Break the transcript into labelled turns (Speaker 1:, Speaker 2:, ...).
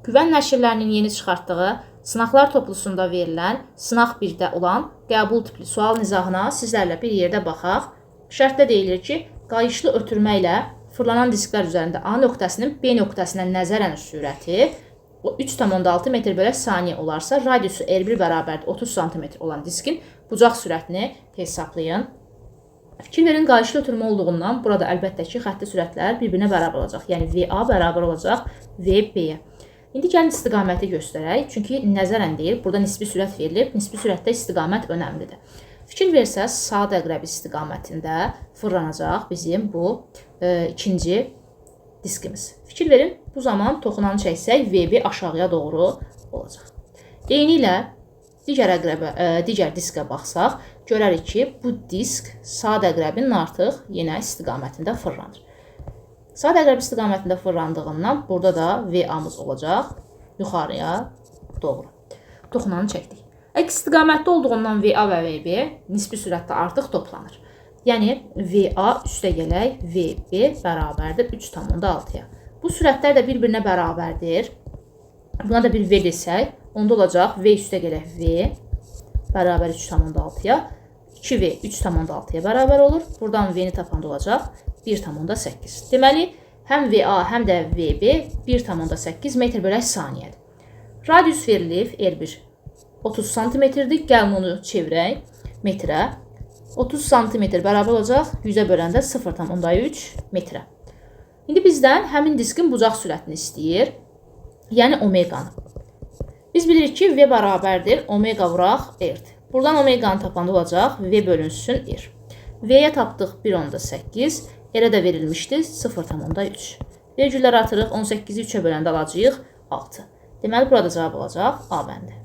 Speaker 1: Güvən nəşrlərinin yeni çıxartdığı sınaqlar toplusunda verilən sınaq 1-də olan qəbul tipli sual nizahına sizlərlə bir yerdə baxaq. Şərtdə deyilir ki, qayışlı ötürmə ilə fırlanan disklər üzərində A nöqtəsinin B nöqtəsinə nəzərən sürəti 3,6 metr bölək saniyə olarsa, radiusu R1 bərabərdir 30 sm olan diskin bucaq sürətini hesablayın. Fikir verin, qayışlı ötürmə olduğundan burada əlbəttə ki, xətti sürətlər bir-birinə bərabər olacaq. Yəni VA bərabər olacaq VB-yə. İndi gəlin istiqaməti göstərək. Çünki nəzərən deyil, burada nisbi sürət verilib. Nisbi sürətdə istiqamət önəmlidir. Fikir versəz, saat əqrəbi istiqamətində fırlanacaq bizim bu ikinci diskimiz. Fikir verin, bu zaman toxunanı çəksək VB aşağıya doğru olacaq. Eynilə digər əqrəbə, digər diskə baxsaq, görərik ki, bu disk saat əqrəbinin artıq yenə istiqamətində fırlanır. Saat əqrəbi istiqamətində fırlandığından burada da VA-mız olacaq yuxarıya doğru. Toxunanı çəkdik. Əks istiqamətdə olduğundan VA və VB nisbi sürətdə artıq toplanır. Yəni VA üstə gələk VB bərabərdir 3,6-ya. Bu sürətlər də bir-birinə bərabərdir. Buna da bir V desək, onda olacaq V üstə gələk V bərabər 3,6-ya. 2V 3,6-ya bərabər olur. Buradan V-ni tapanda olacaq 1,8. Deməli, həm VA, həm də VB 1,8 metr bölək saniyədir. Radius verilib R1 30 santimetrdir. Gəlin onu çevirək metrə. 30 santimetr bərabər olacaq 100-ə böləndə 0,3 metrə. İndi bizdən həmin diskin bucaq sürətini istəyir. Yəni omeqanı. Biz bilirik ki, V bərabərdir omega vuraq R-dir. Buradan omeqanı tapanda olacaq V bölünsün R. V-yə tapdıq 1,8, R-ə də verilmişdi 0,3. Vergülləri atırıq, 18-i 3-ə böləndə alacağıq 6. Deməli, burada cavab olacaq A bəndi.